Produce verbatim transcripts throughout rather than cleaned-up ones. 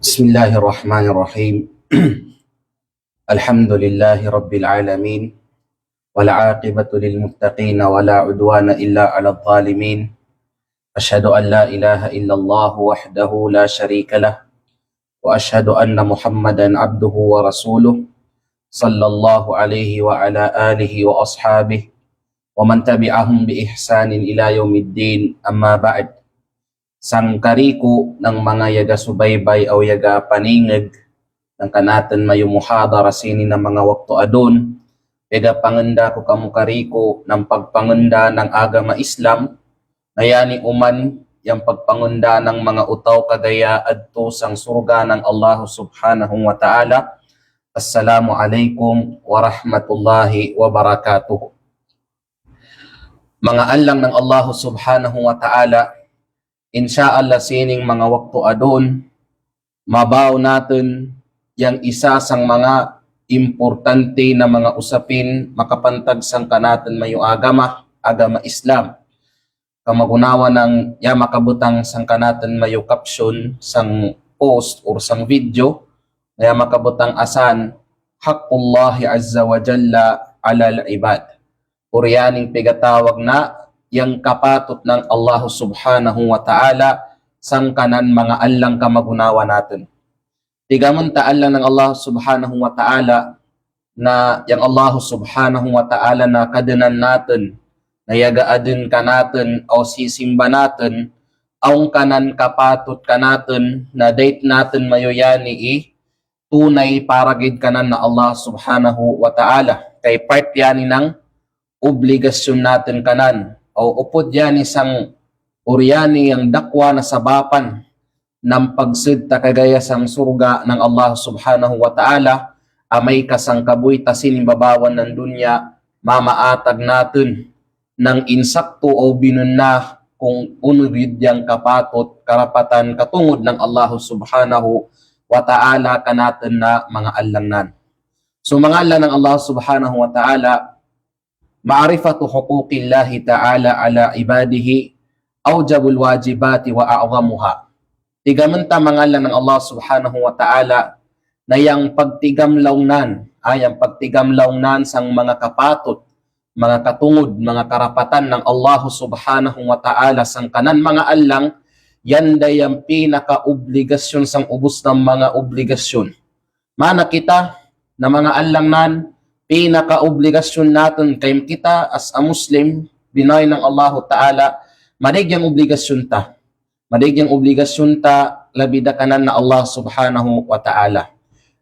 بسم الله الرحمن الرحيم. الحمد لله رب العالمين، والعاقبة للمتقين، ولا عدوان إلا على الظالمين. أشهد أن لا إله إلا الله وحده لا شريك له، وأشهد أن محمدا عبده ورسوله، صلى الله عليه وعلى آله وأصحابه ومن تبعهم بإحسان إلى يوم الدين، أما بعد. Sangkariku nang manga yaga subaybay aw yaga paningg nang kanatn mayo muhadara sini nang manga waktu adn, pegapangenda ku kamu kariku nang pagpangenda nang agama Islam, na yani uman yang pagpangenda nang manga utaw kagaya adto sang surga nang Allah Subhanahu wa Ta'ala. Assalamu alaikum warahmatullahi wabarakatuh. Manga allang nang Allah Subhanahu wa Ta'ala, insya Allah sining manga waktu adn, mabaw natn yang isa sang manga importante na manga usapin makapantag sang kanatn mayo agama, agama Islam. Kamagunawan nang ya makabtang sang kanatn mayo caption sang post or sang video, na ya makabtang asan, Haqqullahi azza wa jalla alal ibad. Or yaning pegatawag na yang kapatut nang Allah Subhanahu wa Ta'ala sang kanan manga allang kamagunawan natn. Tigamen ta allang nang Allah Subhanahu wa Ta'ala, na yang Allah Subhanahu wa Ta'ala na kadnan natn, na yaga adn kanatn aw sisimba natn, awn kanan kapatut kanatn, na dait natn mayo yani i tunay paragid kanan na Allah Subhanahu wa Ta'ala. Kay part yani nang obligasyon natn kanan. Aw upod yani sang or yani yang dakwa na sabapan nang pagsd ta kagaya sang surga nang Allah Subhanahu wa Ta'ala, amay ka sang kabuy ta sini babawan nang dunya, mamaatag natn nang insakto aw binun na kung unu gid yang kapatut, karapatan, katungud nang Allah Subhanahu wa Ta'ala kanatn na manga allang nan. So manga allang nang Allah Subhanahu wa Ta'ala, ma'rifatu huquqillahi ta'ala ala ibadihi awjabul wajibati wa a'zamuha. Tigamen ta manga allang nang Allah Subhanahu wa Ta'ala, na yang pagtigamlaw nan, ah, yang pagtigamlaw nan sang manga kapatut, manga katungud, manga karapatan nang Allah Subhanahu wa Ta'ala sang kanan manga allang, yan da yang pinakaobligasyon sang ubus nang manga obligasyon. Mana kita na manga allang nan, pinakaobligasyon natn kay kita as a Muslim, binawi nang Allahu Ta'ala, madaig yang obligasyon ta. Madaig yang obligasyon ta, labi da kanan na Allah Subhanahu wa Ta'ala.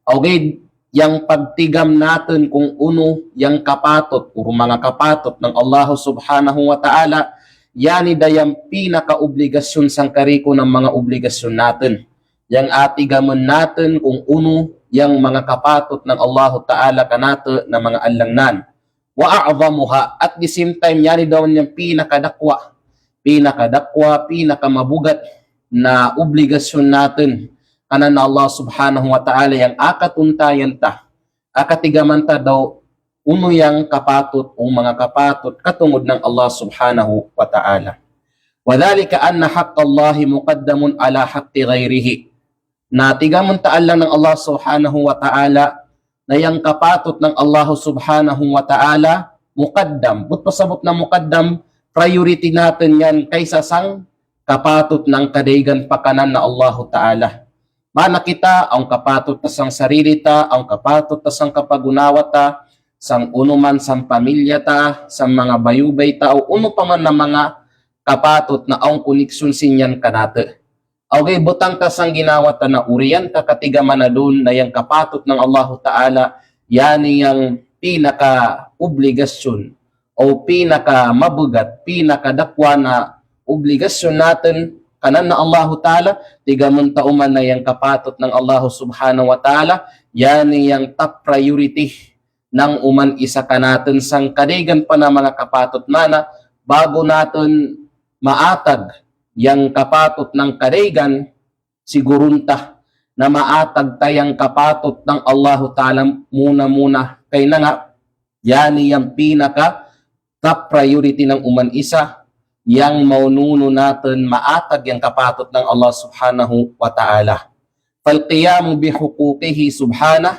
Aw gid, yang pagtigam natn kung unu yang kapatut, or manga kapatut nang Allah Subhanahu wa Ta'ala, yani da yang pinakaobligasyon sangkariku nang manga obligasyon natn. Yang atigamen natn kung unu yang manga kapatut nang Allahu Ta'ala kanatn na manga allang nan. Wa a'zamuha, at the same time, yani daw yang pinakadakwa, pinakadakwa, pinakamabugat na obligasyon natn kanan Allah Subhanahu wa Ta'ala yang akatuntayan ta, akatigaman ta daw unu yang kapatut, o manga kapatut, katungud nang Allah Subhanahu wa Ta'ala. Wa dhalika anna haqqallahi muqaddamun ala haqqi ghairihi. Na tigamen ta allang nang Allah Subhanahu wa Ta'ala, na yang kapatut nang Allah Subhanahu wa Ta'ala, muqaddam. But pasabut na muqaddam, priority natn yan kaysa sang kapatut nang kadaigan pa kanan na Allahu Ta'ala. Mana kita, awn kapatut ta sang sarili ta, awn kapatut ta sang kapagunawa ta, sang unu man, sang pamilya ta, sang manga bayubay ta, o unu pa man na manga kapatut na awn koneksyon sin yan kanatn. Aw gid butang ta sang ginawa ta na uriyan ta katigaman adn na yang kapatut nang Allahu Ta'ala, yani yang pinakaobligasyon o pinakamabugat, pinakadakwa na obligasyon natn kanan na Allahu Ta'ala, tigamen ta uman na yang kapatut nang Allahu Subhanahu wa Ta'ala, yani yang top priority nang uman isa kanatn sang kadaigan pa na manga kapatut mana, bago natn maatag yang kapatut nang kadaigan, siguron ta na maatag ta yang kapatut nang Allahu Ta'ala muna-muna, kay na nga, yani yang pinaka top priority nang uman isa, yang maununu natn maatag yang kapatut nang Allah Subhanahu wa Ta'ala. فالقيام بحقوقه سبحانه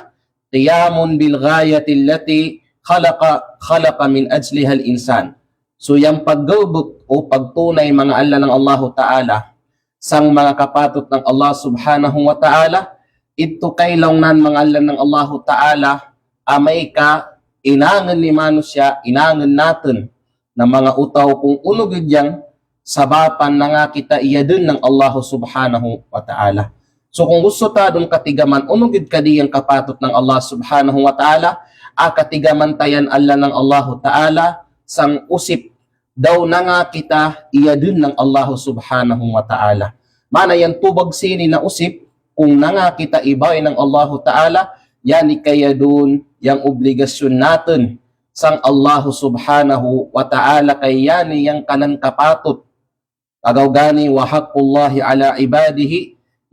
قيام بالغاية التي خلق خلق من أجلها الإنسان. So, yang paggaubuk o pagtunay manga Allah nang Allahu Ta'ala sang manga kapatut nang Allah Subhanahu wa Ta'ala, itu kailangan manga Allah nang Allahu Ta'ala, amay ka inanggen ni manusiya', inanggen natun na manga utaw kung unu gid yang sabapan na nga kita iyadun nang Allahu Subhanahu wa Ta'ala. So kung gusto ta dun katigaman unu gid kadi yang kapatut nang Allah Subhanahu wa Ta'ala, a katigaman ta yan Allah nang Allahu Ta'ala, sang usip daw na nga kita iyadun nang Allahu Subhanahu wa Ta'ala. Mana yan tubag sini na usip, kung na nga kita ibay nang Allahu Ta'ala, yan i kayadun yang obligasyon natun sang Allahu Subhanahu wa Ta'ala, kay yan i yang kanan kapatut. Agaw gani, وحق الله على عباده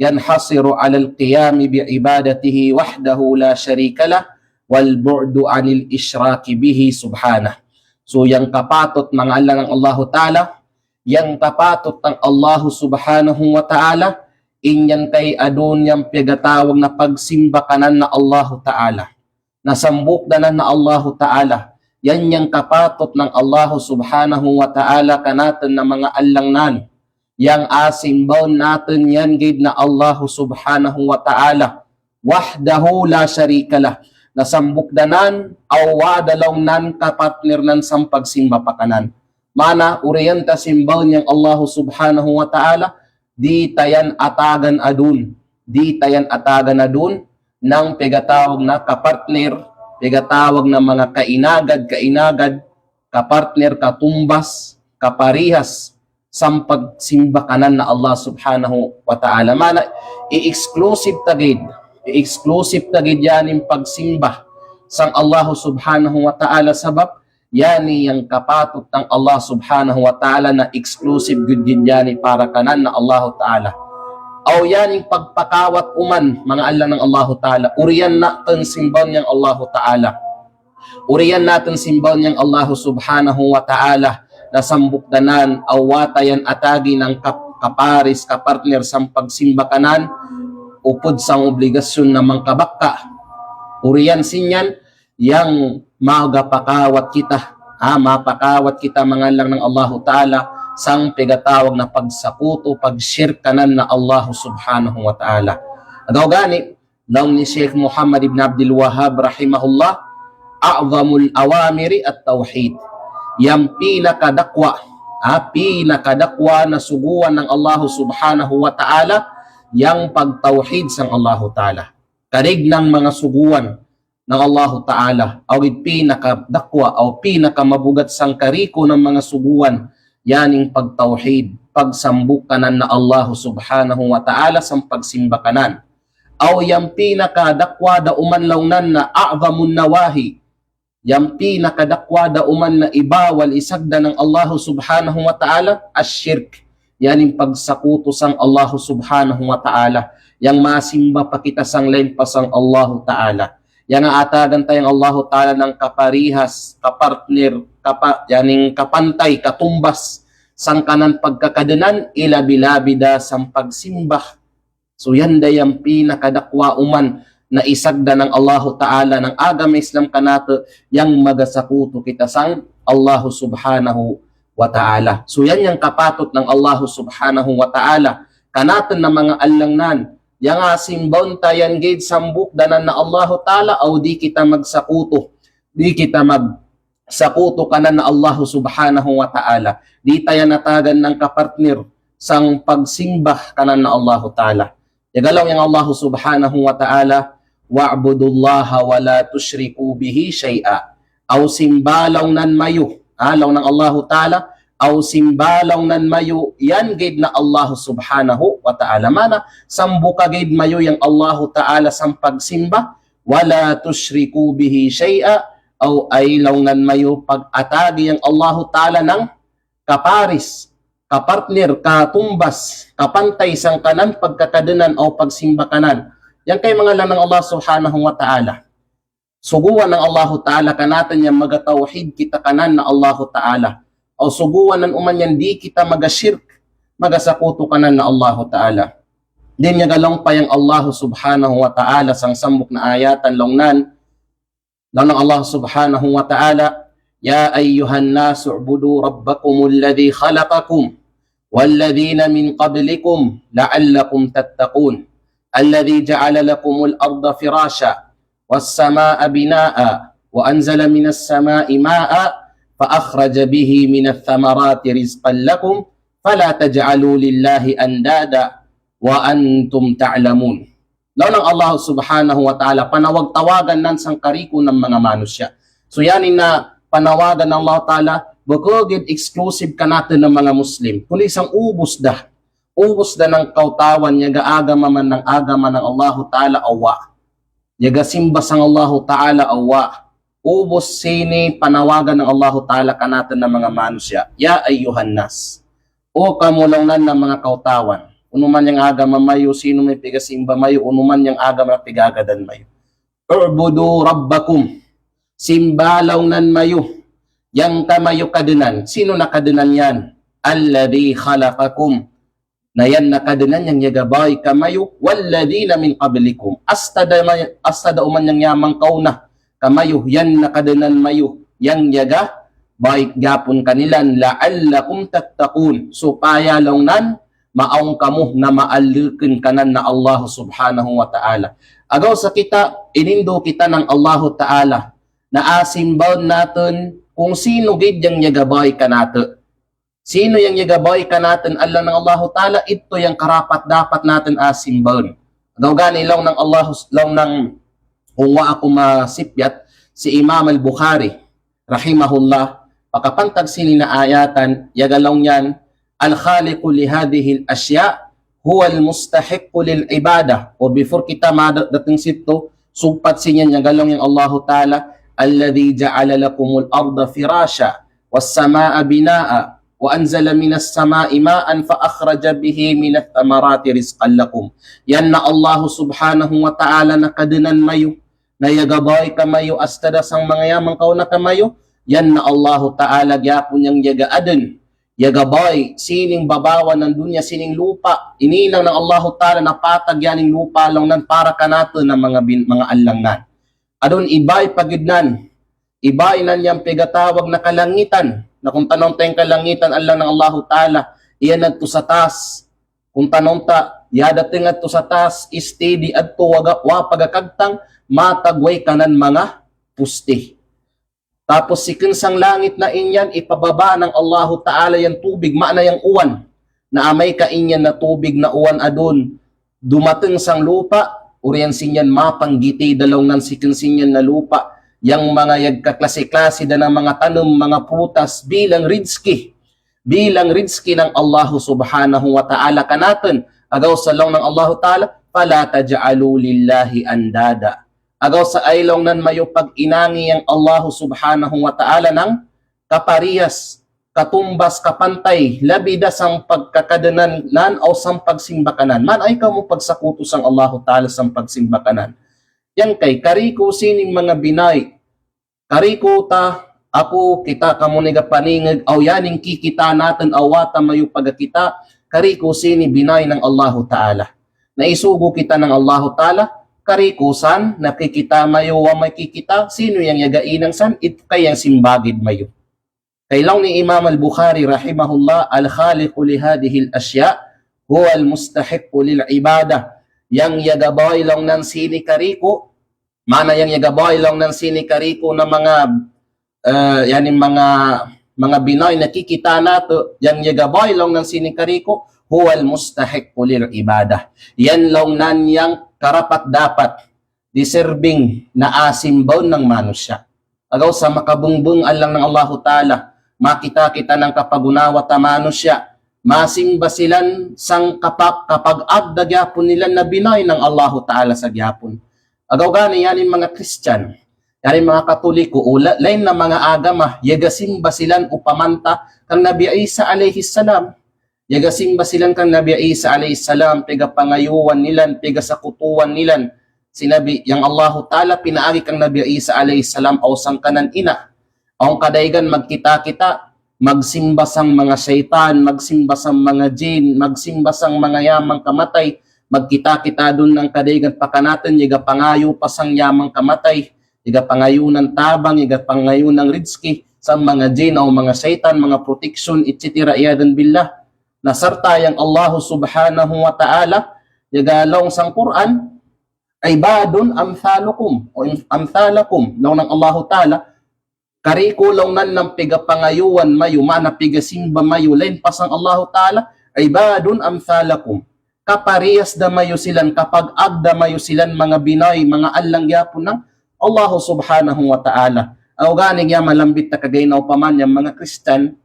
ينحصر على القيام بعبادته وحده لا شريك له والبعد عن الإشراك به سبحانه. So, yang kapatut manga Allah nang Allahu Ta'ala, yang kapatut nang Allahu Subhanahu wa Ta'ala, in yan kay adun yang piyagatawag na pagsimba kanan na Allahu Ta'ala. Na sambuk danan na Allahu Ta'ala. Yan yang kapatut nang Allahu Subhanahu wa Ta'ala kanatun na manga Allah nan. Yang a simbaun natun yan gid na Allahu Subhanahu wa Ta'ala. وحده لا شريك له. Na sambuk danan, awa da laung nan kapartner nan sang pagsimba pakanan. Mana, uriyan ta simbaun yang Allahu Subhanahu wa Ta'ala, di ta yan atagan adun, di ta yan atagan adun, nang piyagatawag na kapartner, piyagatawag na manga kainagad, kainagad, kapartner, katumbas, kaparihas, sang pagsimba kanan na Allah Subhanahu wa Ta'ala. Mana, i-exclusive ta gid, i-exclusive ta gid yan in pagsimba sang Allah Subhanahu wa Ta'ala, sabab yan i yang kapatut nang Allah Subhanahu wa Ta'ala na exclusive gid yan i para kanan na Allahu Ta'ala. Aw yan i pagpakawat uman manga Allah nang Allahu Ta'ala. Uriyan natun simbaun yang Allahu Ta'ala. Uriyan natun simbaun yang Allahu Subhanahu wa Ta'ala. Na sambuk danan, awa ta yan atagi nang kap-, kaparis, kapartner sang pagsimba kanan, upud sang obligasyon na mangkabakka. Uriyan sin yan, yang magapakawat kita, ha, mapakawat kita manga Allah nang Allahu Ta'ala, sang piyagatawag na pagsakutu, pagshirk kanan na Allahu Subhanahu wa Ta'ala. Agaw gani, laung ni Sheikh Muhammad ibn Abdul Wahhab rahimahullah, أعظم الأوامر التوحيد. Yang pinakadakwa, ha, pinakadakwa na suguan nang Allahu Subhanahu wa Ta'ala, yang pagtawhid sang Allahu Ta'ala. Karig nang manga suguan nang Allahu Ta'ala, aw gid pinakadakwa, aw pinakamabugat sang kariku nang manga suguan, yan in pagtawhid, pagsambuk kanan na Allahu Subhanahu wa Ta'ala sang pagsimba kanan. Aw yang pinakadakwa da uman laung nan na أعظم النواهي, yang pinakadakwa da uman na ibawal isagda nang Allahu Subhanahu wa Ta'ala, الشرك, yan in pagsakutu sang Allahu Subhanahu wa Ta'ala, yang masimba pa kita sang lain pa sang Allahu Ta'ala. Yang atagan ta yang Allahu Ta'ala nang kaparihas, kapartner, kapa-, yan in kapantay, katumbas, sang kanan pagkakadenan, ilabi-labi da sang pagsimba. So yan da yang pinakadakwa uman na isagda nang Allahu Ta'ala nang agama Islam kanatun, yang magasakutu kita sang Allahu Subhanahu wa Ta'ala. So yan yang kapatut nang Allahu Subhanahu wa Ta'ala kanatun na manga Allah nan, yang a simbaun ta yan gid sambuk danan na Allahu Ta'ala, aw di kita magsakutu, di kita magsakutu kanan na Allahu Subhanahu wa Ta'ala. Di ta yan atagan nang kapartner sang pagsimba kanan na Allahu Ta'ala. Iyaga laung yang Allahu Subhanahu wa Ta'ala, واعبدوا الله ولا تشركوا به شيئا. Aw simba laung nan mayo, ha, laung nang Allahu Ta'ala, aw simba laung nan mayo, yan gid na Allahu Subhanahu wa Ta'ala. Mana, sambuka gid mayo yang Allahu Ta'ala sang pagsimba, ولا تشركوا به شيئا, aw ay laung nan mayo pag-atagi yang Allahu Ta'ala nang kaparis, kapartner, katumbas, kapantay sang kanan pagkakadenan aw pagsimba kanan. Yang kay manga Allah nang Allah Subhanahu wa Ta'ala. Suguan nang Allahu Ta'ala kanatun yang magatawhid kita kanan na Allahu Ta'ala. Aw suguan nan uman yang di kita magashirk, magasakutu kanan na Allahu Ta'ala. Dien niya ga laung pa yang Allah Subhanahu wa Ta'ala sang sambuk na ayatan laung nan, laung nang Allah Subhanahu wa Ta'ala, يا أيها الناس اعبدوا ربكم الذي خلقكم والذين من قبلكم لعلكم تتقون الذي جعل لكم الأرض فراشا والسماء بناء وأنزل من السماء ماء فأخرج به من الثمرات رزقا لكم فلا تجعلوا لله أندادا وأنتم تعلمون. Laung nang Allah Subhanahu wa Ta'ala, panawag-tawagan nan sang kariku nang manga manusya. So, yan in panawagan nang Allah Ta'ala, bukun gid exclusive kanatun na manga Muslim. Kundi sang ubus da. Ubus da nang kaw tawan, ya ga agama man nang agama nang Allah Ta'ala aw wa. Ya ga simba sang Allah Ta'ala aw wa. Ubus sini panawagan nang Allah Ta'ala kanatun na manga manusya. يا أيها الناس. O kamu laung nan na manga kaw tawan. Unu man yang agama mayo, sino man pigasimba mayo, unu man yang agama pigagadan mayo. اعبدوا ربكم. Simba laung nan mayo yang kamayo kadönan. Sino na kadönan yan? الذي خلقكم. Na yan na kadönan yang ya ga bae kamayo, والذين من قبلكم. Asta da ma-, asta da uman yang ya mangkauna kamayo, yan na kadönan mayo yang ya ga bae gapun kanilan, لعلكم تتقون. Supaya laung nan, maawn kamu na maallökön kanan na Allah Subhanahu wa Ta'ala. Agaw sa kita, inindo kita nang Allah Ta'ala na asimbaon natun kung sino gid yang ya ga bae kanatun. Sino yang ya ga bae kanatun, laung nang Allah Ta'ala, ito yang karapat-dapat natun asimbaon. Agaw gani laung nang Allah, laung nang, kung wa aku masipyat, si Imam Al-Bukhari, rahimahullah, pakapantag sini na ayatan, ya ga laung niyan, الخالق لهذه الأشياء هو المستحق للعبادة. O before kita mada-, datung sito, sugpat sini niyan ya ga laung yang Allah Ta'ala, الذي جعل لكم الأرض فراشا والسماء بناء وأنزل من السماء ماء فأخرج به من الثمرات رزقا لكم. Yan na Allah Subhanahu wa Ta'ala na kadönan mayo, na ya ga bae kamayo asta da sang manga ya mangkauna kamayo, yan na Allah Ta'ala gapun yang ya ga adön, ya ga bae, sining babawan nang dunya, sining lupa. Ininang nang Allah Ta'ala na patag yaning lupa laung nan para kanatun na manga bin-, manga allang nan. Adon i bae pa gid nan, i bae nan yang pigatawag na kalangitan. Na kung tanong ta yang kalangitan, laung nang Allah Ta'ala, iyan adto sa taas. Kung tanong ta, ya datung adto sa taas, steady adto wa ga-, wa pagakagtang, matag way kanan manga puste. Tapos si kensang langit na inyan, ipababa nang Allah Ta'ala yang tubig, maana yang uwan. Na amay ka inyan na tubig na uwan adon dumatung sang lupa, oriyan siniyan mapanggiti da laung nan si kensinyan na lupa yang manga yagkaklase-klase da na manga tanum, manga prutas, bilang rizki. Bilang rizki nang Allah Subhanahu wa Ta'ala kanatun. Agaw sa laung nang Allah Ta'ala, فلا تجعلوا لله أندادا. Agaw sa ay laung nan mayo pag-inangi yang Allah Subhanahu wa Ta'ala nang kapariyas, katumbas, kapantay, labi da sang pagkakadönan nan aw sang pagsimba kanan. Man ay kamu pagsakutu sang Allahu Ta'ala sang pagsimba kanan. Yan kay, kariku sining manga binay. Kariku ta, aku, kita, kamu ni gapaningög, aw yaning kikita natun, aw wa ta mayo pagakita, kariku sini binay nang Allahu Ta'ala. Na isugo kita nang Allahu Ta'ala, kariku san, na kikita mayo wa makikita, sino yang ya ga inang san, it kay yang simba gid mayo. Kay laung ni Imam Al-Bukhari rahimahullah, الخالق لهذه الأشياء هو المستحق للعبادة. Yang ya ga bae laung nan sini kariku, maana yang ya ga bae laung nan sini kariku na manga, eh, yaning manga, manga binay na kikita natu, yang ya ga bae laung nan sini kariku, هو المستحق للعبادة. Yan laung nan yang karapat-dapat, deserving na asimbaon nang manusya. Agaw sa makabungbung allang nang Allahu Ta'ala, makita kita nang kapagunawa ta manusya, masimba silan sang kapa-, kapag-agda gihapon nilan na binay nang Allahu Ta'ala sa gihapon. Agaw gani yaning manga Kristiyan, yaning manga Katoliko, o la-, lain na manga agama, ya ga simba silan o pamanta kang Nabi Isa alayhis salam. Ya ga simba silan kang Nabi Isa alayhis salam, pegapangayuan nilan, pegasakutuan nilan si Nabi, yang Allahu Ta'ala pinaagi kang Nabi Isa alayhis salam aw sangkanan ina. Awn kadaygan magkita-kita, magsimba sang manga saytan, magsimba sang manga jin, magsimba sang manga yamang kamatay, Magkita kita dun nang kadaygan pa kanatun, iyaga pangayu pa sang yamang kamatay, iyaga pangayu nang tabang, iyaga pangayu nang rizki, sang manga jin aw manga saytan, manga protection, et cetera. Iyadhan billah. Na sarta yang Allah Subhanahu wa Ta'ala, iyaga laung sang Qur'an, "Ibadun amthalukum, o im-, amthalakum," laung nang Allahu Ta'ala, "Kari ku," laung nan, "nang pigapangayuan mayu, maana pigasimba mayu, lain pa sang Allahu Ta'ala, ibadun amthalakum." Kaparehas da mayu silan, kapag-ag da mayu silan manga binay, manga allang giyapon nang Allahu Subhanahu wa Ta'ala. Agaw gani giya malambit ta kagaina upama niyan manga Kristiyan,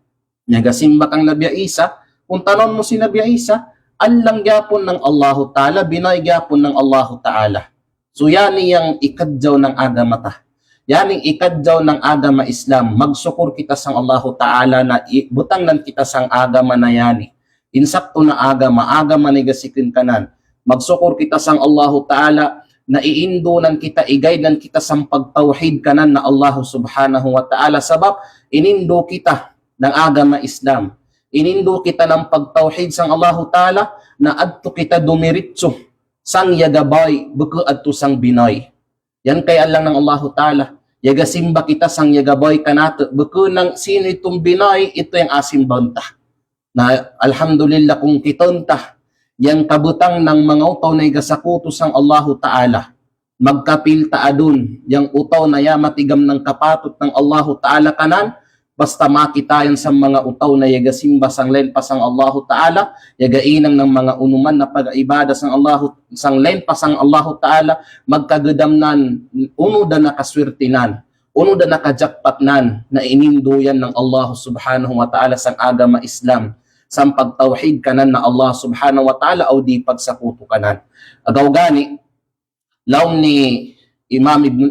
niyaga simba kang Nabi Isa, untanon mo si Nabi Isa, allang giyapon nang Allahu Ta'ala, binay giyapon nang Allahu Ta'ala. So, yani yang ikadjaw nang agama ta. Yani ikadjaw nang agama Islam. Magsukur kita sang Allahu Ta'ala na i-, butangnan kita sang agama na yani. Insakto na agama, agama na iga sikun kanan. Magsukur kita sang Allahu Ta'ala na iindu nan kita, i-guide nan kita sang pagtawhid kanan na Allahu Subhanahu wa Ta'ala. Sabab, inindu kita nang agama Islam. Inindu kita nang pagtawhid sang Allahu Ta'ala na adto kita dumiritsu sang iyaga bay, bukun adto sang binay. Yan kay allang nang Allahu Ta'ala. Iyaga simba kita sang iyaga bay kanatu, bukun nang sino iton binay, ito yang asimbaun ta. Na alhamdulillah kung kitaun ta yang kabutang nang manga utaw na iga sakutu sang Allahu Ta'ala. Magkapil ta adun yang utaw na ya matigam nang kapatut nang Allahu Ta'ala kanan, basta makita yan sang manga utaw na iyaga simba sang lain pa sang Allahu Ta'ala, iyaga inang nang manga unuman na pagaibada sang Allahu, sang lain pa sang Allahu Ta'ala, magkagudam nan, unu da na kaswerte nan, unu da na kajakpat nan, na inindu yan nang Allah Subhanahu wa Ta'ala sang agama Islam, sang pagtawhid kanan na Allah Subhanahu wa Ta'ala, aw di pagsakutu kanan. Agaw gani, laung ni Imam Ibn,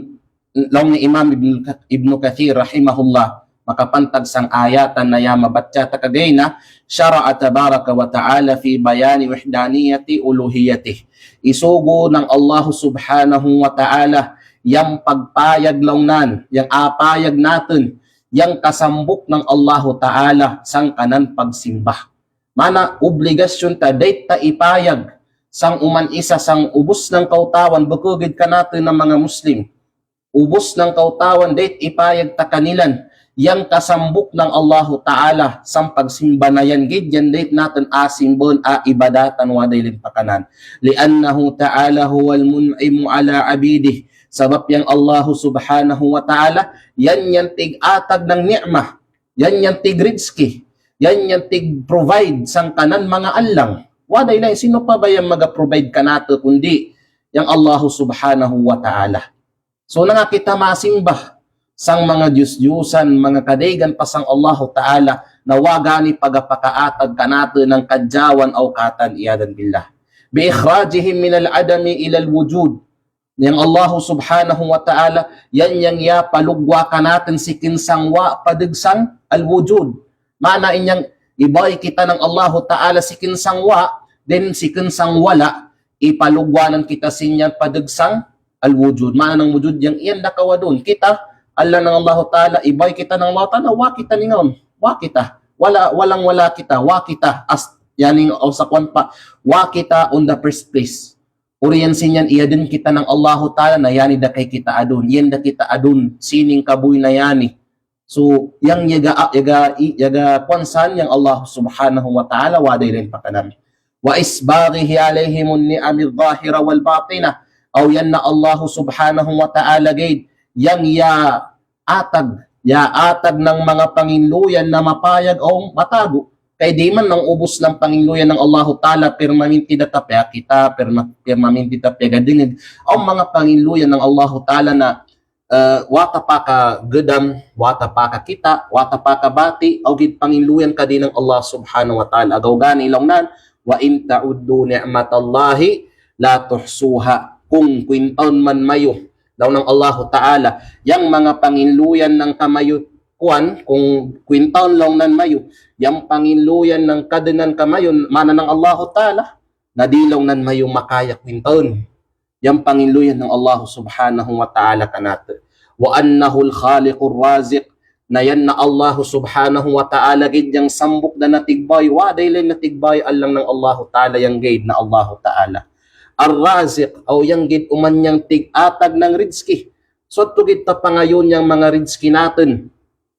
laung ni Imam Ibn, Ibnu Kathir rahimahullah, makapantag sang ayatan na ya mabatsa ta kagaina, syara'a tabaraka wa ta'ala fi bayani wahdaniyati uluhiyatih. Isugu nang Allah Subhanahu wa Ta'ala yang pagpayag laung nan, yang apayag natun, yang kasambuk nang Allahu Ta'ala sang kanan pagsimba. Maana obligasyun ta, dait ta ipayag sang uman isa sang ubus nang kautawan, bukugid kanatun na manga Muslim. Ubus nang kautawan, dait ipayag ta kanilan yang kasambuk nang Allahu Ta'ala sang pagsimba na yan gid, yan dait natun asimbaun, aibadatan, wa dai lain pa kanan. Li'annahu ta'ala huwal mun'imu ala abidih. Sabab yang Allahu Subhanahu wa Ta'ala, yan yan tig-atag nang ni'mah, yan yan tig-rizki, yan yan tig-provide sang kanan manga allang. Wa dai lain, sino pa ba yang maga-provide kanatu kundi yang Allahu Subhanahu wa Ta'ala. So, nanga kita masimba sang manga diyus-diyusan, manga kadaigan pa sang Allahu Ta'ala, na wa gani pagapakaatag kanatu nang kadjawan aw katan, iyadan billah. Bi ikhrajihim minal adami ilal wujud. Yang Allahu Subhanahu wa Ta'ala, yan yang ya palugwa kanatun si kin sang wa padug sang al-wujud. Maana in yang ibay kita nang Allahu Ta'ala si kin sang wa, then si kin sang wala, ipalugwa nan kita sin yan padug sang al-wujud. Maana nang wujud yang iyan da kawadun. Kita, allang nang Allahu Ta'ala, ibay kita nang Allahu Ta'ala, wa kita ningawn. Wa kita. Wala, walang wala kita. Wa kita. As, yani, aw sa kuwan pa. Wa kita on the first place. Uriyan sin yan, iadun kita nang Allahu Ta'ala, na yani da kay kita adun. Iyan da kita adun. Sining kabuy na yani. So, yang yaga, yaga, yaga kuwan san yang Allah Subhanahu wa Ta'ala, wa dai lain pa kanan. Wa isbaghihi alaihimun ni'amidh dhahira wal batinah. Aw yan na Allah Subhanahu wa Ta'ala gaid yang ya atag, ya atag nang manga panginluyan na mapayag aw matago. Kay di man nang ubus nang panginluyan nang Allahu Ta'ala, pirmaminti da ta piyakita, pirma-, pirmaminti da ta piyagadungug. Aw manga panginluyan nang Allahu Ta'ala na eh, wa ta pakagudam, wa ta pakakita, wa ta pakabati, aw gid panginluyan kadi nang Allah Subhanahu wa Ta'ala. Agaw gani laung nan, "Wa in ta'uddu ni'matallahi la tuhsuha." Kung kuwintaun man mayu, laung nang Allahu Ta'ala, yang manga panginluyan nang kamayu kuwan, kung kuwintaun laung nan mayu yang panginluyan nang kadunan kamayu, maana nang Allahu Ta'ala, na di laung nan mayu makaya kuwintaun yang panginluyan nang Allah Subhanahu wa Ta'ala kanatu. Wa annahul khaliqur raziq. Na yan na Allah Subhanahu wa Ta'ala gaid yang sambuk da na tigbay, wa dai lain na tigbay, allang nang Allah Ta'ala yang gaid na Allah Ta'ala. Ar-Raziq, aw yang gid uman yang tig-atag nang rizki. So atto gid ta pangayun yang manga rizki natun.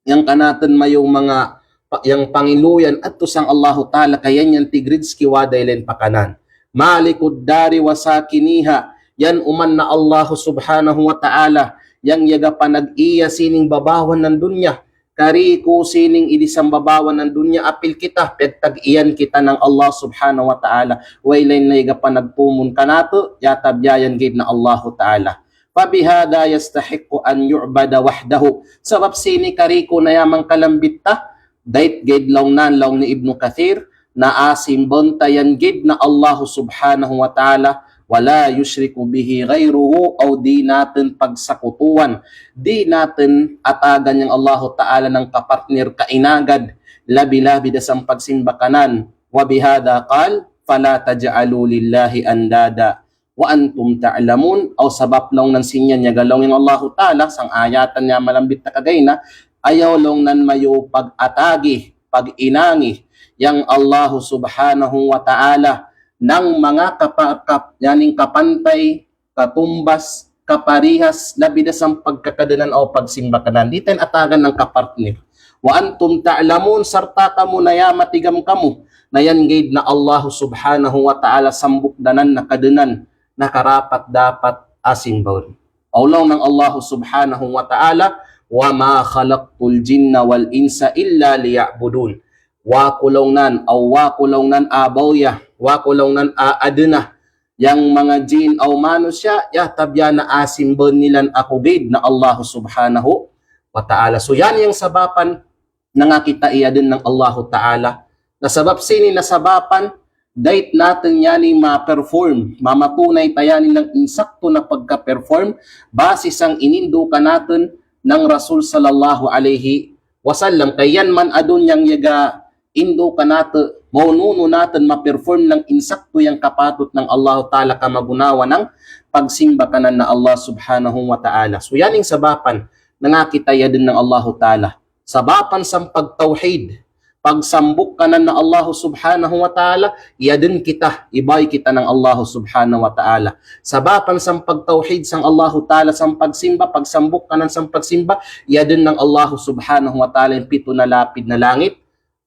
Yang kanatun mayong manga pa-, yang pangiluyan atto sang Allahu Ta'ala, ka iyan yang tig-rizki wada i lain pakanan. Malikud dari wa sakiniha, yan uman na Allahu Subhanahu wa Ta'ala, yang yaga panag-iya sining babawan nang dunya, kariku sining idi sang babawan nang dunya, apil kita, piyagtag-iyan kita nang Allah Subhanahu wa Ta'ala, way lain na yaga panagtumun kanatu, yatabyayan gid na Allahu Ta'ala. Fabihadha yastahiqqu an yu'bada wahdahu. Sabab sini kariku na ya mangkalambit ta, dait gid laung nan, laung ni Ibnu Kathir, na asimban ta yan gid na Allahu Subhanahu wa Ta'ala, wala yushriku bihi ghayruhu, aw di natun pagsakutuan, di natun atagan yang Allahu Ta'ala nang kapartner, kainagad, labi-labi da sang pagsimba kanan. Wa bihadha qal, fala taj'alu lillahi andada wa antum ta'lamun, aw sabab laung nan sin yan yaga laung yang Allahu Ta'ala, sang ayatan ya malambit ta kagaina, ayaw laung nan mayo pag-atagi, pag-inangi, yang Allahu Subhanahu wa Ta'ala, nang manga kapa-, kap-, yaning kapantay, katumbas, kaparihas, labi da sang pagkakadunan aw pagsimba kanan. Di ta yan atagan nang kapartner. Wa antum ta'lamun, sarta kamu na ya matigam kamu, na yan gid na Allahu Subhanahu wa Ta'ala sambuk danan na kadunan na karapat-dapat asimban. Aw laung nang Allahu Subhanahu wa Ta'ala, "Wa ma khalaqtul jinna wal insa illa liya'budun." Wa ku laung nan, aw wa ku laung nan a bawya, wa ku laung nan a aduna, yang manga jin aw manusiya', ya tabya na asimban nilan aku gid na Allahu Subhanahu wa Ta'ala. So yan yang sabapan na nga kita iadun nang Allahu Ta'ala. Na sabab sini na sabapan, dait natun yani ma-perform, mamatunay ta yani nang insakto na pagka-perform, basi sang inindu kanatun nang Rasul sallallahu alaihi wasallam. Ka iyan man adun yang yaga indu kanatu, maununu natun ma-perform nang insakto yang kapatut nang Allahu Ta'ala kamagunawa nang pagsimba kanan na Allah Subhanahu wa Ta'ala. So yani yang sabapan na nga kita iadun nang Allahu Ta'ala. Sabapan sang pagtawhid, pagsambuk kanan na Allahu Subhanahu wa Ta'ala, iadun kita, ibay kita nang Allahu Subhanahu wa Ta'ala. Sabapan sang pagtawhid sang Allahu Ta'ala, sang pagsimba, pagsambuk kanan sang pagsimba, iadun nang Allahu Subhanahu wa Ta'ala yang pitu na lapid na langit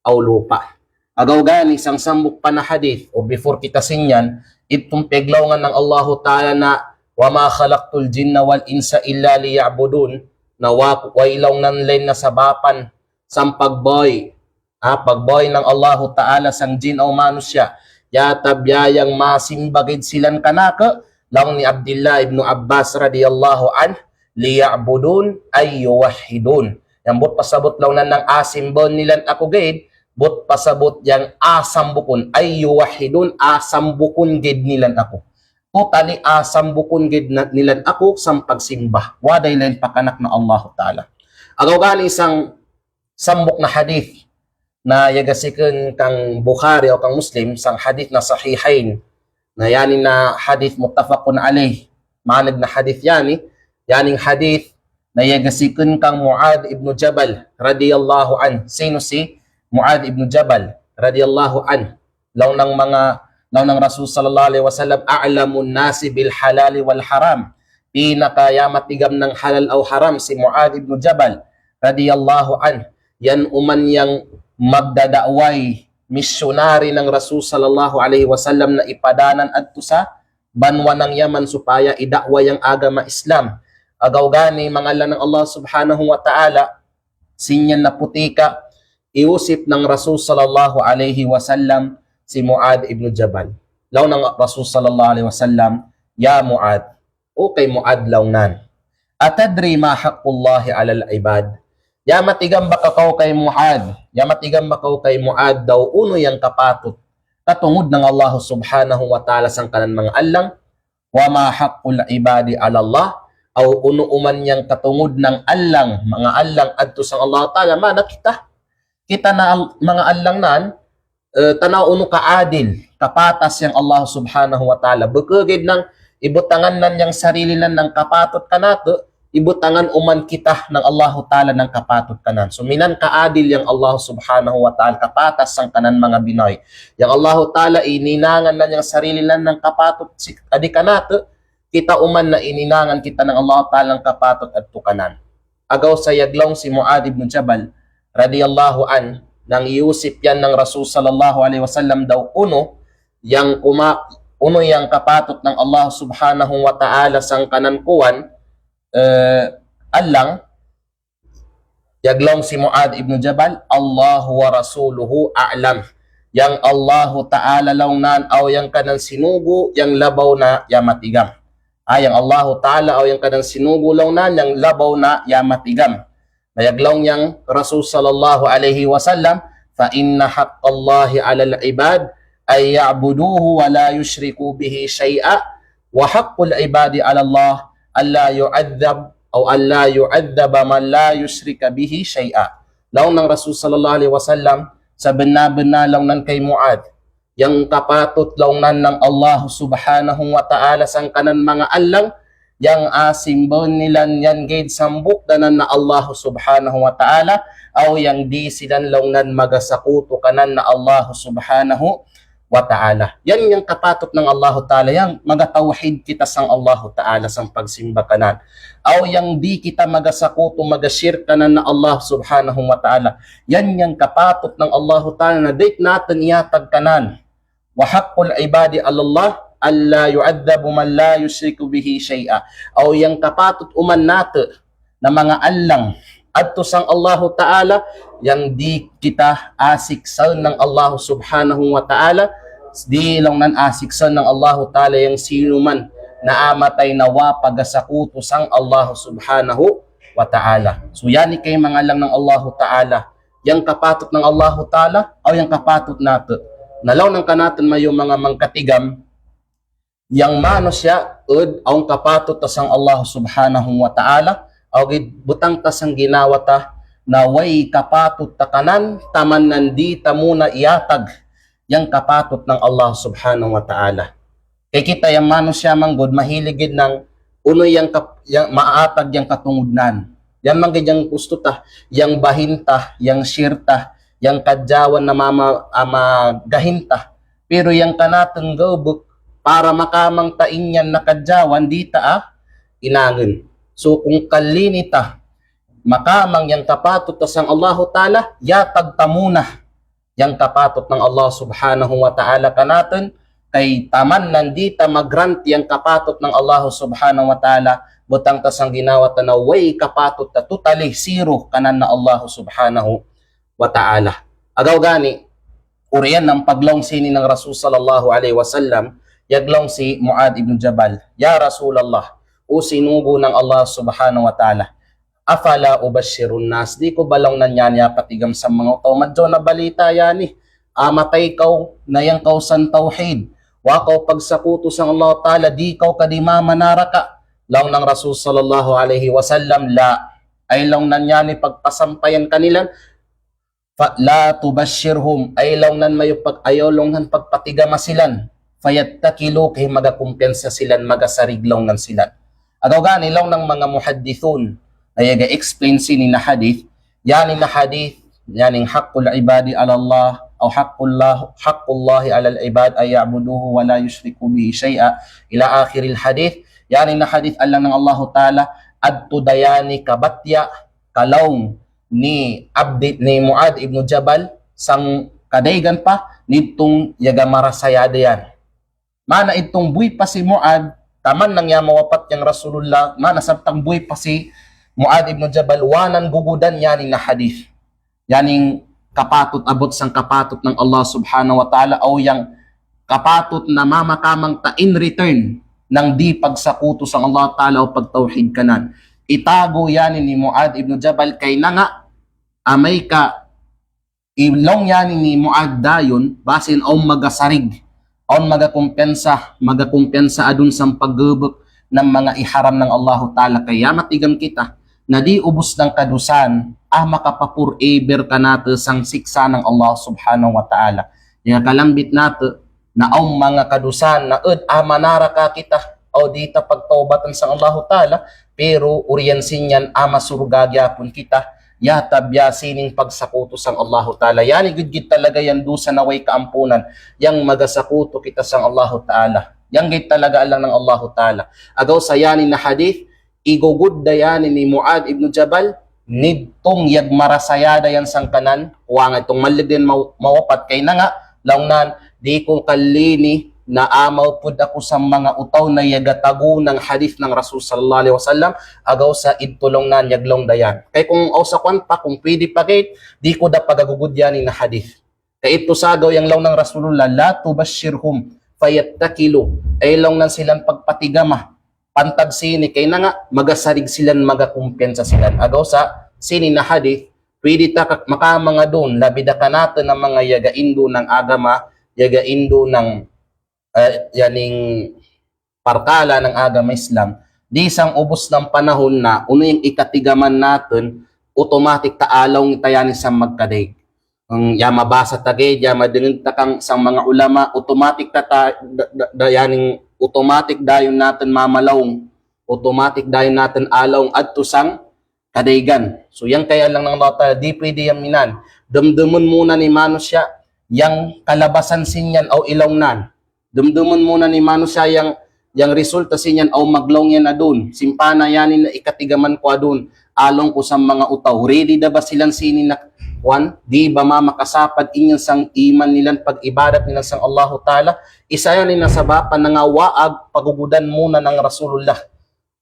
aw lupa'. Agaw gani sang sambuk pa na hadith, o before kita sin yan, itong piyaglaungan nang Allahu Ta'ala na, "Wa ma khalaqtul jinna wal insa illa liya'budun," na wa, way laung nan lain na sabapan sang pagbay, ha, pagbay nang Allahu Ta'ala sang jin aw manusiya', ya tabya yang masimba gid silan kanaku, laung ni Abdillah ibnu Abbas radiyallahu anh, "Liya'budun ay yuwahhidun." Yang bot pasabot laung nan nang asimban nilan aku gid, bot pasabot yang asambukun, ay yuwahhidun, asambukun gid nilan aku. Totally asambukun gid na, nilan aku sang pagsimba. Wada i lain pakanak na Allahu Ta'ala. Agaw gani sang sambuk na hadith na yaga sikun kang Bukhari aw kang Muslim, sang hadith na sahihain. Na yani na hadith muttafaqun alaih. Maneg na hadith yani, yaning hadith na yaga sikun kang Muadh ibnu Jabal radiyallahu anh. Sino si Muadh ibnu Jabal radiyallahu anh? Laung nang manga, laung nang Rasul sallallahu alaihi wasallam, "A'lamun nasi bil halali wal haram." Pinaka ya matigam nang halal aw haram si Muadh ibnu Jabal radiyallahu anh. Yan uman yang magdadakway, misyonari nang Rasul sallallahu alaihi wasallam na ipadanan adto sa banwa nang Yaman supaya idakwa yang agama Islam. Agaw gani mangallang nang Allah Subhanahu wa Ta'ala, sin yan na putika, iusip nang Rasul sallallahu alaihi wasallam si Muadh ibnu Jabal. Laung nang Rasul sallallahu alaihi wasallam, "Ya Muadh," o kay Muadh laung nan, "atadri ma haqqullahi alal ibad?" Ya matigam ba kaw kay Muadh, ya matigam ba kaw kay Muadh daw unu yang kapatut katungud nang Allah Subhanahu wa Ta'ala sangkanan manga allang? "Wa ma haqqul ibadi 'alallah," aw unu uman yang katungud nang allang, manga allang adto sang Allah Ta'ala, mana kita. Kita na al-, manga allang nan, eh, tana unu kaadil, kapatas yang Allah Subhanahu wa Ta'ala. Bukugid nang ibutangan nan yang sarili nan nang kapatut kanatu, ibutangan uman kita nang Allahu Ta'ala nang kapatot kanan. So, minan kaadil yang Allah Subhanahu wa Ta'ala, kapatas sangkanan manga binoy. Yang Allahu Ta'ala ininangan na yang sarili nan nang kapatot si, adi kanatu, kita uman na ininangan kita nang Allahu Ta'ala nang kapatot adtu kanan. Agaw sa yaglong si Muadh ibn Jabal radiyallahu anhu, nang iusip iyan nang Rasul sallallahu alaihi wasallam daw unu yang kuma, unu yang kapatot nang Allah Subhanahu wa Ta'ala sangkanan kuwan, eh, allang, yaglong si Muadh ibn Jabal, "Allahu wa rasuluhu a'lam." Yang Allahu Ta'ala laung nan aw yang kanan sinugu, yang labaw na ya matigam. Ah, yang Allahu Ta'ala aw yang kanan sinugu laung nan, yang labaw na ya matigam. Na yaglong yang Rasul sallallahu alaihi wasallam, "Fa inna haqqallahi 'alal 'ibad ay ya'buduhu wa la yushriku bihi syai'a, wa haqqul 'ibadi 'alallah alla yu'adzab, aw alla yu'adzaba man la yushrika bihi syai'a." Laung nang Rasul sallallahu alaihi wasallam, sabenna-benna laung nan kay Muadh, yang kapatot laung nan nang Allah Subhanahu wa Ta'ala sangkanan manga allang, yang asimbaen nila yan gaid sambuk danan na Allah Subhanahu wa Ta'ala, aw yang di silan laung nan magasakutu kanan na Allah Subhanahu wa Ta'ala. Yan yang kapatot nang Allahu Ta'ala, yang magatawhid kita sang Allahu Ta'ala sang pagsimba kanan. Aw yang di kita magasakutu, magashirk kanan na Allah Subhanahu wa Ta'ala. Yan yang kapatot nang Allahu Ta'ala na dait natun iyatag kanan. Wa haqqul 'ibadi 'alallah alla yu'adzabu man la yushriku bihi syai'a. Aw yang kapatot uman natu na manga allang adtu sang Allahu Ta'ala, yang di kita asiksaen nang Allahu Subhanahu wa Ta'ala, di laung nan asiksaen nang Allahu Ta'ala yang sino man na amatay na wa pagasakutu sang Allahu Subhanahu wa Ta'ala. So, yani kay manga allang nang Allahu Ta'ala, yang kapatot nang Allahu Ta'ala, aw yang kapatot natu. Na laung nan kanatun mayo manga mangkatigam, yang manusiya' ud awn kapatot ta sang Allah Subhanahu wa Ta'ala, aw gaid butang ta sang ginawa ta na way kapatot ta kanan, taman nan di ta muna iyatag yang kapatot nang Allah Subhanahu wa Ta'ala. Kay kita yang manusiya' manggod mahilig gid nang unu yang kap-, yang maatag yang katungudnan. Yan man gid yang gusto ta, yang bahin ta, yang share ta, yang kadyawan na mama, ah, magahin ta. Pero yang kanatun gaubuk, para makamang ta in yan na kadyawan, di ta, ah, inanggun. So, kung kallini ta makamang yang kapatot ta sang Allahu Ta'ala, yatag ta muna yang kapatot nang Allah Subhanahu wa Ta'ala kanatun, kay taman nan di ta ma-grant yang kapatot nang Allah Subhanahu wa Ta'ala, butang ta sang ginawa ta na way kapatot ta, totally zero kanan na Allah Subhanahu wa Ta'ala. Agaw gani, oriyan nang paglaung sini nang Rasul sallallahu alaihi wasallam, yaglaung si Muadh ibn Jabal, "Ya Rasulullah, o sinugu nang Allah Subhanahu wa Ta'ala, afala ubashshirun nas, di ko ba laung nan yan iyapatigam sang manga tao, madyaw na balita yani, amatay kaw na yang kaw san tawhid, wa kaw pagsakutu sang Allah Ta'ala, di kaw kadi mamanaraka?" Laung nang Rasul sallallahu alaihi wasallam, "La." Ay laung nan yani pagpasampayan kanilan, "Fa la tubashshirhum," ay laung nan mayo pag-, ayaw laung nan pagpatigama silan. "Fayattakilu," kay magakumpiyansa silan, magasarig laung nan silan. Agaw gani laung nang manga muhaddithun na yaga-explain sini na hadith, yani na hadith, yani haqqul ibadi 'alallah, aw haqqullah, haqqullahi 'alal ibad ay ya'buduhu wa la yushriku bihi syai'a, ila akhiril hadith, yani na hadith allang nang Allahu Ta'ala, adtu da yani kabatya, kalaung ni Abdi, ni Muadh ibnu Jabal, sang kadaygan pa, nitong yaga marasayade yan. Mana itong buwi pa si Muadh, taman nang ya mawapat yang Rasulullah, mana sabtang buwi pa si Muadh ibnu Jabal, wanan gugudan yani na hadith. Yaning kapatut abut sang kapatut nang Allah Subhanahu wa Ta'ala, aw yang kapatut na mamakamang ta in return nang di pagsakutu sang Allah Ta'ala o pagtawhid kanan. Itago yani ni Muadh ibnu Jabal kay nanga, amay ka ilong yani ni Muadh dayon, basin awn magasarig, awn magakumpiyansa, magakumpiyansa adun sang paggebek nang manga iharam nang Allahu Ta'ala. Kaya matigam kita na di ubus nang kadusaan, ah, makapa-forever kanatu sang siksa nang Allah Subhanahu wa Ta'ala. Yang kalambit natu, na awn manga kadusaan na ud, ah, manaraka kita, aw di ta pagtawbatan sang Allahu Ta'ala, Pero oriyan sin iyan, a masurga gihapon kita, ya tabiya sining pagsakutu sang Allahu Ta'ala. Yan i gidgid talaga yang dusa na way kaampunan, yang magasakutu kita sang Allahu Ta'ala. Yang gid talaga alang nang Allahu Ta'ala. Agaw sa yan i na hadith, igugud da yan ni Muadh ibn Jabal, nidtung yagmarasaya da yan sangkanan, kuwang itong mallig din maw-, mawapat kay na nga, laung nan, di ko kallini na a maupud ako sa mga utaw na yagatago nang hadith nang Rasul sallallahu alaihi wasallam, agaw sa idto laung nan yaglaung da yan. Kay kung aw sa kuwan pa, kung pwede pa gid, di ko da pagagugud yan i na hadith. Kay idto sa agaw yang laung nang Rasulullah, "La tubashshirhum fayattakilu." Ay laung nan silan pagpatigama. Pantag sini kay na nga, magasarig silan, magakumpiyansa silan. Agaw sa sini na hadith, pwede ta ka-, makamanga dun, labi da kanatun a manga yaga indo nang agama, yaga indo nang, eh, yaning parkala nang agama Islam. Di sang ubus nang panahun na, unu yang ikatigaman natun, automatic ta alaung ta yan i sang magkadaig. Ang ya mabasa ta gaid, ya madungug ta kang sang manga ulama, automatic ta, ta, da, da, da yaning automatic dayun natun mamalaung, automatic dayun natun alaung adto sang kadaigan. So, yang kay alang nang Allah Ta'ala, di pwede yang minan. Dumdumun muna ni manusiya, yang kalabasan sin yan, aw ilaung nan. Dumdumun muna ni manusiya yang, yang resulta sin yan, aw maglaung yan a dun. Simpan na yan i na ikatigaman ku a dun. Alaung ku sang manga utaw. Ready da ba silan sini na kuwan? Di ba mamakasapad in yan sang iman nilan, pag-ibadat nilan sang Allahu Ta'ala? Isa yan i na sabab a nangawaag pagugudan muna nang Rasulullah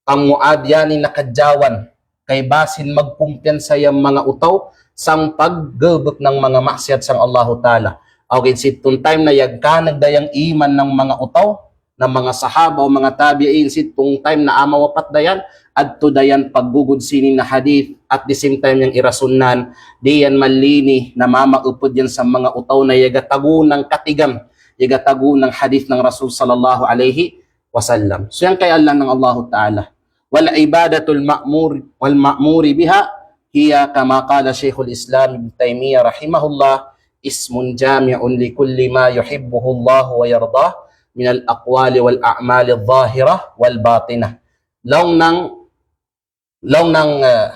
kang Muadh yan i na kadyawan. Kay basin magkumpiyansa yang manga utaw sang paggebek nang manga maksiyat sang Allahu Ta'ala. Aw gid sitong time na yagkaneg da yang iman nang manga utaw, nang manga sahaba o manga tabi'in, sitong time na a mawapat da yan, adto da yan paggugud sini na hadith, at the same time yang i Rasul nan, di yan mallini na mamaupud yan sa manga utaw na yagatago nang katigam, yagatago nang hadith nang Rasul sallallahu alaihi wasallam. So, yang kay alang nang Allahu Ta'ala. Wal ibadatul ma'mur, wal ma'muri biha hiya kama qala Shaykhul Islam Ibn Taymiyyah rahimahullah, ismun jami'un li kulli ma yuhibbuhu Allah wa yardah minal aqwali wal a'mali adh-dhahirah wal batinah. Laung nang, laung nang, eh,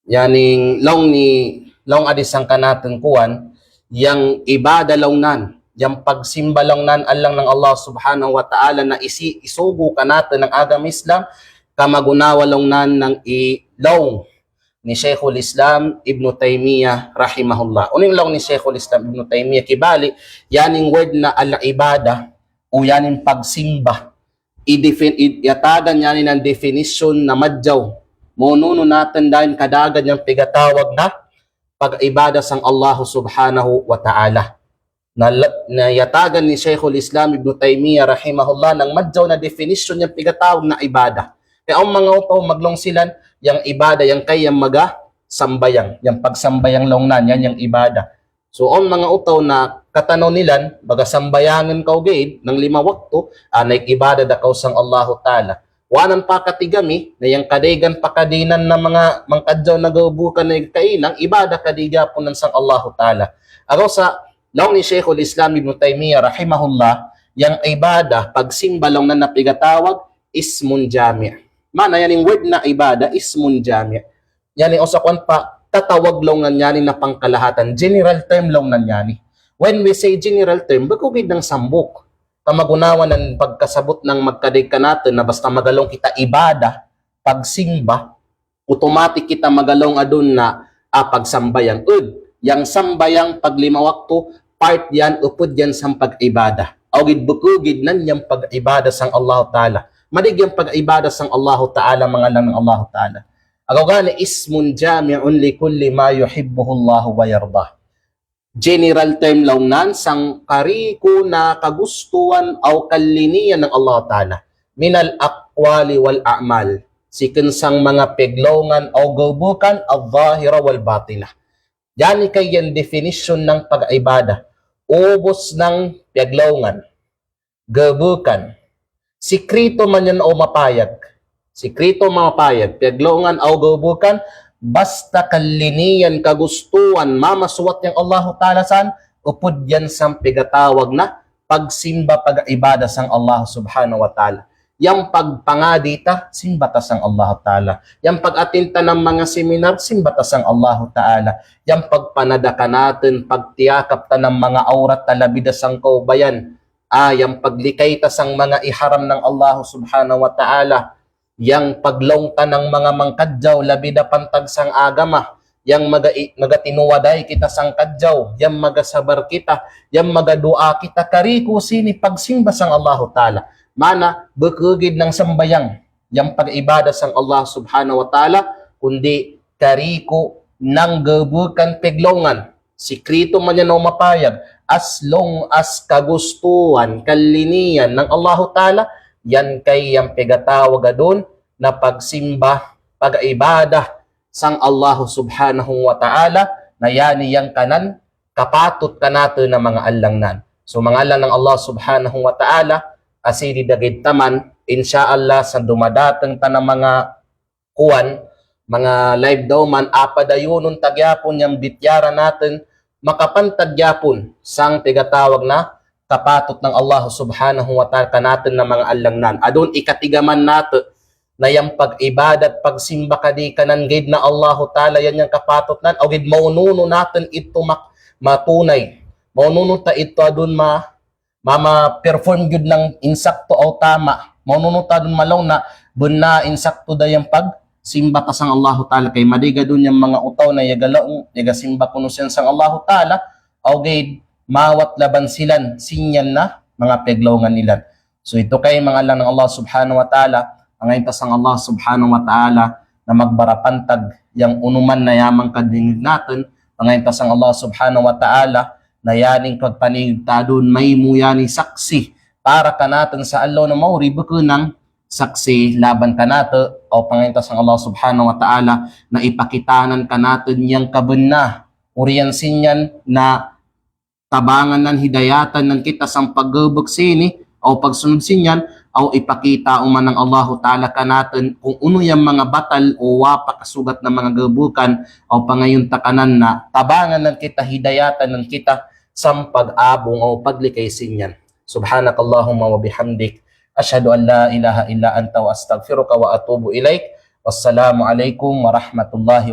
yaning laung ni, laung a di sangkanatun kuwan, yang ibadah laung nan, yang pagsimba laung nan alang nang Allah Subhanahu wa Ta'ala na isi, isugo kanatun nang agama Islam, kamagunawa laung nan nang i laung ni Shaykhul Islam Ibn Taymiyyah rahimahullah. Unu ing laung ni Shaykhul Islam Ibn Taymiyyah? Kibali, yaning word na al-ibadah, o yaning pagsimba, i-defin-, i-, iyatagan niya ni nang definition na madyaw. Mununu natun dayun kadagan yang pigatawag na pag-ibadah sang Allahu Subhanahu wa Ta'ala. Na, na iyatagan ni Shaykhul Islam Ibn Taymiyyah rahimahullah nang madyaw na definition yang pigatawag na ibadah. Kay awn manga utaw maglaung silan yang ibadah yang kay yang maga sambayang, yang pagsambayang laung nan, yan yang ibadah. So, awn manga utaw na katanaw nilan, baga sambayangun kaw gaid nang lima waktu, ah, nag-ibadah da kaw sang Allahu Ta'ala. Wanan pakatigami, na yang kadaigan pakadinan na manga mangkadyaw na gabukan na kainang, ibadah kadi gapun nan sang Allahu Ta'ala. Agaw sa, laung ni Shaykhul Islam Ibn Taymiyyah rahimahullah, yang ibadah, pagsimba laung nan na pigatawag, ismun jami'. Maana yan ing word na ibadah, ismun jami'. Yan i aw sa kuwan pa, tatawag laung nan yan i na pangkalahatan. General term laung nan yan i. When we say general term, bukugid nang sambuk. Kamagunawan nang pagkasabut nang magkadaig kanatun na basta magalaung kita ibadah, pagsimba, automatic kita magalaung adun na, ah, pagsambayang. Ud, yang sambayang paglima waktu, part yan, upud yan sang pag-ibadah. Aw gid bukugid nan yang pag-ibadah sang Allahu Ta'ala. Madig yang pag-ibadah sang Allahu Ta'ala, mangalang nang Allahu Ta'ala. Agaw gani ismun jami'un li kulli ma yuhibbuhu Allahu wa yardah. General term laung nan sang kariku na kagustuhan aw kallinian nang Allah Ta'ala. Minal aqwali wal a'mal. Sikun sang manga peglaungan aw gabukan, adh-dhahira wal batinah. Yan i kay yan definition nang pag-ibadah. Ubus nang peglaungan. Gabukan. Sikritu man yan aw mapayag. Sikritu mapayag. Peglaungan aw gabukan, basta kallinian kagustuhan mamasuwat yang Allahu Ta'ala san, upud yan sang pigatawag na pagsimba pag-ibadah sang Allah Subhanahu wa Ta'ala. Yang pagpangadi ta, simba ta sang Allahu Ta'ala. Yang pag-attend ta ng mga seminar, simba ta sang Allahu Ta'ala. Yang pagpanada kanatun, pagtiyakap ta ng mga awrat ta labida sang kawbayan. Ah, yang paglikay ta sang mga iharam ng Allahu Subhanahu wa Ta'ala. Yang paglaung ta ng mga mangkadyaw labida pantag sang agama. Yang maga-, magatinuwaday kita sang kadyaw, yang magasabar kita, yang magadua kita, kariku sini pagsimba sang Allahu Ta'ala. Mana, bukugid ng sambayang, yang pag-ibadah sang Allah Subhanahu wa Ta'ala, kundi kariku ng gebukan peglaungan. Sikritu man yan o mapayag, as long as kagustuhan, kalinian ng Allahu Ta'ala, yan kay yang pegatawag adun na pagsimba, pag-ibadah, sang Allahu Subhanahu wa Ta'ala, na yani yang kanan kapatut kanatun na mga allangnan. So, mga allang ng Allah Subhanahu wa Ta'ala, asidi dagid taman, insya Allah, sa dumadatung ta na mga kuwan, mga live daw man, apadayunun ta gyapun yang bityaran natun, makapantag gyapun sang pegatawag na kapatut ng Allah Subhanahu wa Ta'ala kanatun na mga allangnan. Adun ikatiga man natu, na yang pag-ibadat, pagsimba kadi kanan gaid na Allahu Ta'ala, yan yang kapatut nan, aw gaid maununu natun itu mak-, matunay. Maununu ta itu adun ma-, ma-, ma-perform gid nang insakto aw tama. Maununu ta adun malaung na benna insakto da yang pagsimba ta sang Allahu Ta'ala. Kay madiga adun yang mga utaw na iyaga laung, iyaga simba kunu siyan sang Allahu Ta'ala, aw gaid mawat laban silan, sin yan na mga peglaungan ilan. So itu kay mga allang ng Allah Subhanahu wa Ta'ala, pangain ta sang Allah Subhanahu wa Ta'ala na magbara pantag yang unuman na yamang kadingig natun, pangain ta sang Allah Subhanahu wa Ta'ala na yaning pagpaningig ta adun maimu yani saksi para kanatun sa allo na mauri bukun nang saksi laban kanatu, aw pangain ta sang Allah Subhanahu wa Ta'ala na ipakita nan kanatun yang kabenna, urian sin yan na tabangan nan, hidayatan nan kita sang paggebuk sini, aw pagsunud sin yan, aw ipakita uman nang Allahu Ta'ala kanatun kung unu yang mga batal o wa pakasugat na mga gebukan, aw pangayun ta kanan na tabangan nan kita, hidayatan nan kita sang pag-abung aw paglikay sin yan. Subhanakallahumma wa bihamdik. Ashhadu an la ilaha illa anta wa astaghfiruka wa atubu ilaik. Wassalamu alaikum warahmatullahi